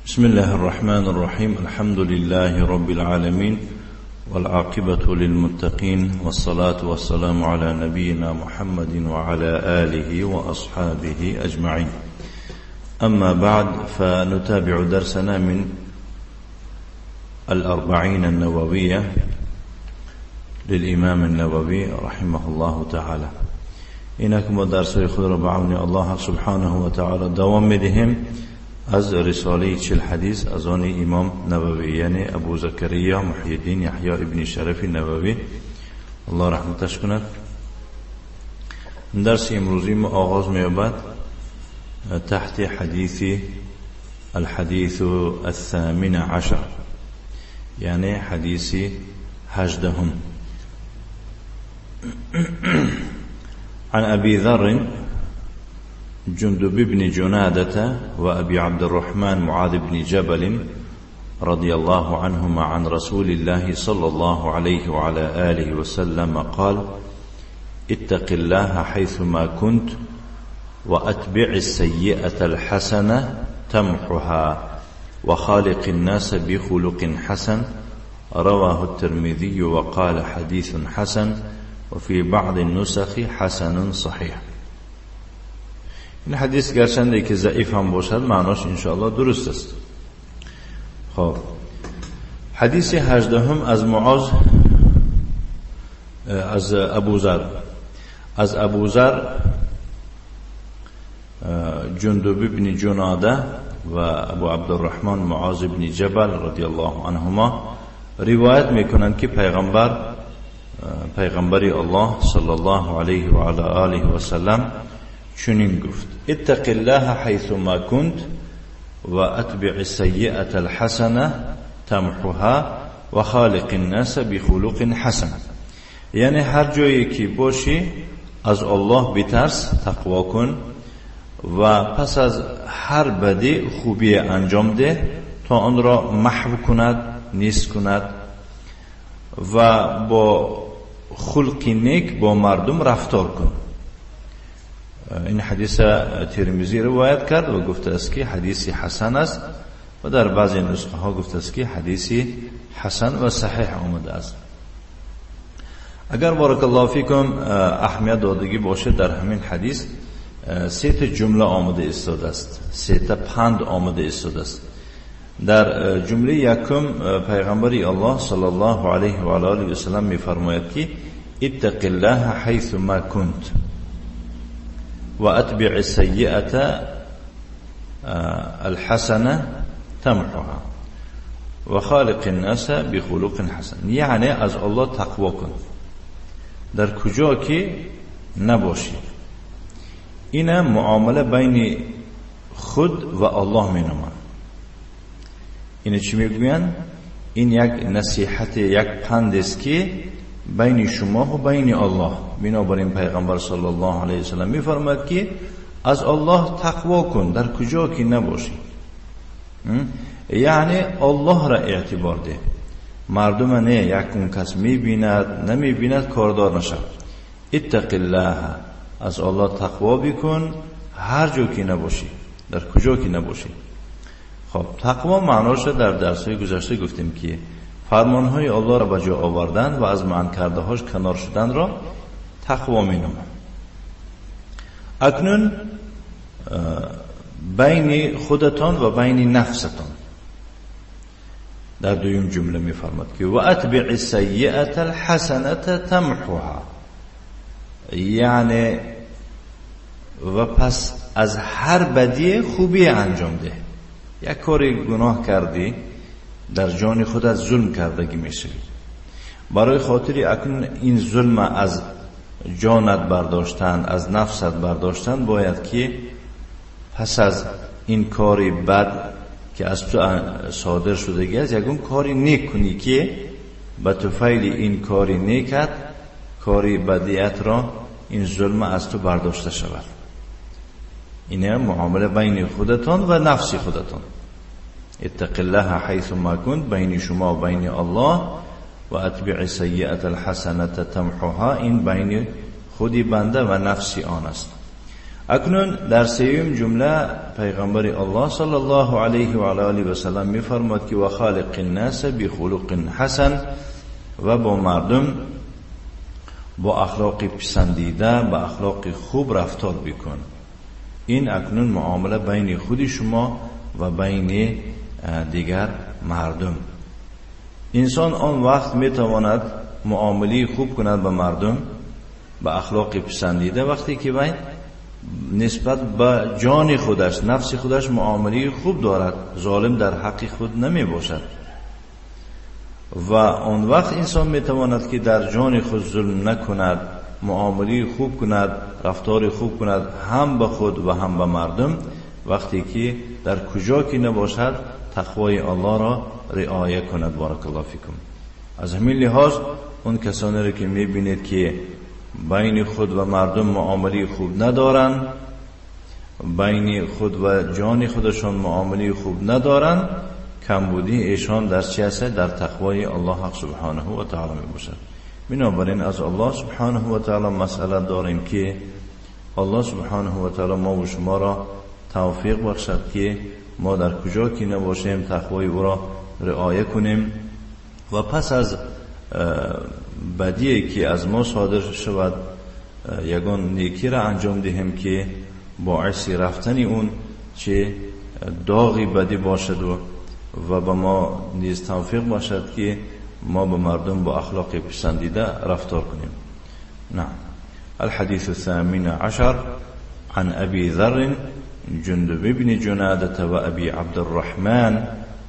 بسم الله الرحمن الرحيم. الحمد لله رب العالمين، والعاقبة للمتقين، والصلاة والسلام على نبينا محمد وعلى آله وأصحابه أجمعين. أما بعد، فنتابع درسنا من الأربعين النووية للإمام النووي رحمه الله تعالى. اینک ما درس خود را به عون الله سبحانه و تعالی دوام میدهیم از رساله 40 حدیث از آن امام نووی، یعنی ابو زکریا محی الدین یحیی ابن شرف نووی، الله رحمتش کند. درس امروزی ما آغاز می‌یابد تحت حدیث الحدیث الثامن عشر، یعنی حدیث 18. عن أبي ذر جندب بن جنادة وأبي عبد الرحمن معاذ بن جبل رضي الله عنهما عن رسول الله صلى الله عليه وعلى آله وسلم قال: اتق الله حيثما كنت وأتبع السيئة الحسنة تمحها وخالق الناس بخلق حسن. رواه الترمذي وقال حديث حسن، وفي بعض النسخ حسن صحیح. این حدیث گرچنده که ضعیف هم باشد معناش انشاءالله درست است. خب، حدیث 18 از معاذ، از ابوذر، از ابوذر جندب بن جناده و ابو عبدالرحمن معاذ بن جبل رضی الله عنهما روایت میکنند که پیغمبر الله صلی الله علیه و علی آله و سلم چنین گفت: اتق الله حیثما كنت و اتبع السیئة الحسنة تمحها و خالق الناس بخلق حسن. یعنی هر جایی که باشی از الله بترس، تقوا کن و پس از هر بدی خوبی انجام ده تا آن را محو کند، نیست کند، و با خلق نیک با مردم رفتار کن. این حدیث ترمذی روایت کرد و گفته است که حدیث حسن است، و در بعضی نسخه ها گفته است که حدیث حسن و صحیح آمده است. اگر بارک الله فیکم اهمیت دادگی باشه، در همین حدیث سه تا جمله آمده ایستاده است، سه تا پند آمده ایستاده است. در جمله یکم پیغمبر الله صلی الله علیه و آله و سلم میفرماید که اتق الله حیثما كنت و اتبع السیئة الحسنة تمحها و خالق الناس بخلق حسن. یعنی از الله تقوا کن در کجا که نباشی. این معامله بین خود و الله می نماند. اینه چی میگوین؟ این یک نصیحت، یک پند است که بین شما و بین الله. بنابراین پیغمبر صلی الله علیه وسلم میفرماید که از الله تقوا کن در کجا که نباشی. یعنی الله را اعتبار ده، مردم نه یک اون کس میبیند نمیبیند کاردار نشد. اتق الله، از الله تقوا بکن هر جا که نباشی، در کجا که نباشی. خب، تقوا معناش در درس‌های گذشته گفتیم که فرمانهای الله را به جا آوردن و از منع کرده‌هاش کنار شدن را تقوا می‌نامند. اکنون بین خودتان و بین نفستان در دویم جمله می‌فرماد که و اتبع السیئة الحسنة تمحها، یعنی و پس از هر بدی خوبی انجام ده. یک کاری گناه کردی، در جان خودت ظلم کردگی میشوی. برای خاطر اکنون این ظلم از جانت برداشتن، از نفست برداشتن، باید که پس از این کاری بد که از تو صادر شدگی است یکون کاری نیک کنی که به طفیل این کاری نیکت کاری بدیت را، این ظلم از تو برداشته شود. اینه معامله بین خودتان و نفس خودتان. اتق الله حیث ما كنت، بین شما و بین الله، و اتبع سیئة الحسنة تمحها، این بین خودی بنده و نفسی آن است. اکنون در سوم جمله پیغمبر الله صلی الله علیه و علی آله و سلم میفرماد که و خالق الناس بخلق حسن، و با مردم با اخلاق پسندیده، با اخلاق خوب رفتار بکن. این اکنون معامله بین خود شما و بین دیگر مردم. انسان آن وقت میتواند معامله خوب کند با مردم با اخلاق پسندیده وقتی که بین نسبت به جان خودش، نفس خودش معامله خوب دارد، ظالم در حق خود نمی باشد. و آن وقت انسان میتواند که در جان خود ظلم نکند، معامله خوب کند، رفتار خوب کند، هم به خود و هم به مردم، وقتی که در کجا که نباشد تقوای الله را رعایت کند. بارک الله فیکم. از همین لحاظ اون کسانی را که میبینید که بین خود و مردم معامله خوب ندارند، بین خود و جان خودشان معامله خوب ندارند، کمبودی ایشان در چی است؟ در تقوای الله حق سبحانه و تعالی می باشد. بنابراین از الله سبحانه و تعالی مسئله داریم که الله سبحانه و تعالی ما و شما را توفیق بخشد که ما در کجا که نباشیم تقوای او را رعایت کنیم و پس از بدی که از ما صادر شود یگان نیکی را انجام دهیم که باعث رفتن اون چه داغی بدی باشد و به ما نیز توفیق باشد که ما به مردم با اخلاق پسندیده رفتار کنیم. نعم. الحديث 18 عن أبي ذر جندب بن جنادة وأبي عبد الرحمن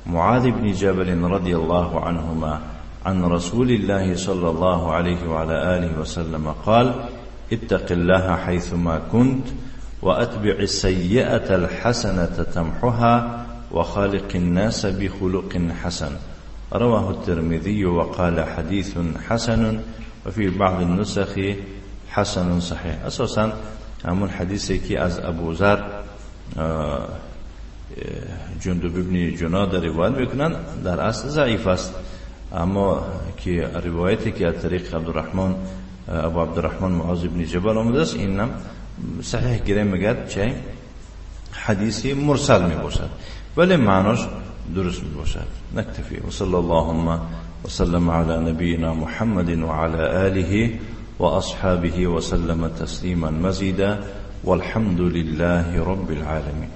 معاذ بن جبل رضي الله عنهما عن رسول الله صلى الله عليه وعلى آله وسلم قال: اتق الله حيثما كنت وأتبع السيئة الحسنة تمحها وخالق الناس بخلق حسن. رواه الترمذي وقال حديث حسن، وفي بعض النسخ حسن صحيح. اساسا همون حدیثی که از ابوذر جندب ابن جناده روایت میکنن در اصل ضعیف است، اما که روایتی که از طریق عبدالرحمن ابو عبدالرحمن معاذ بن جبل آمده است، اینم صحیح گیره میگد چه حدیثی مرسل میباشد، ولی معناش درست میباشد. نکتفی و صلی اللهم وسلم علی نبینا محمد وعلى آله وأصحابه وسلم تسليما مزيدا والحمد لله رب العالمين.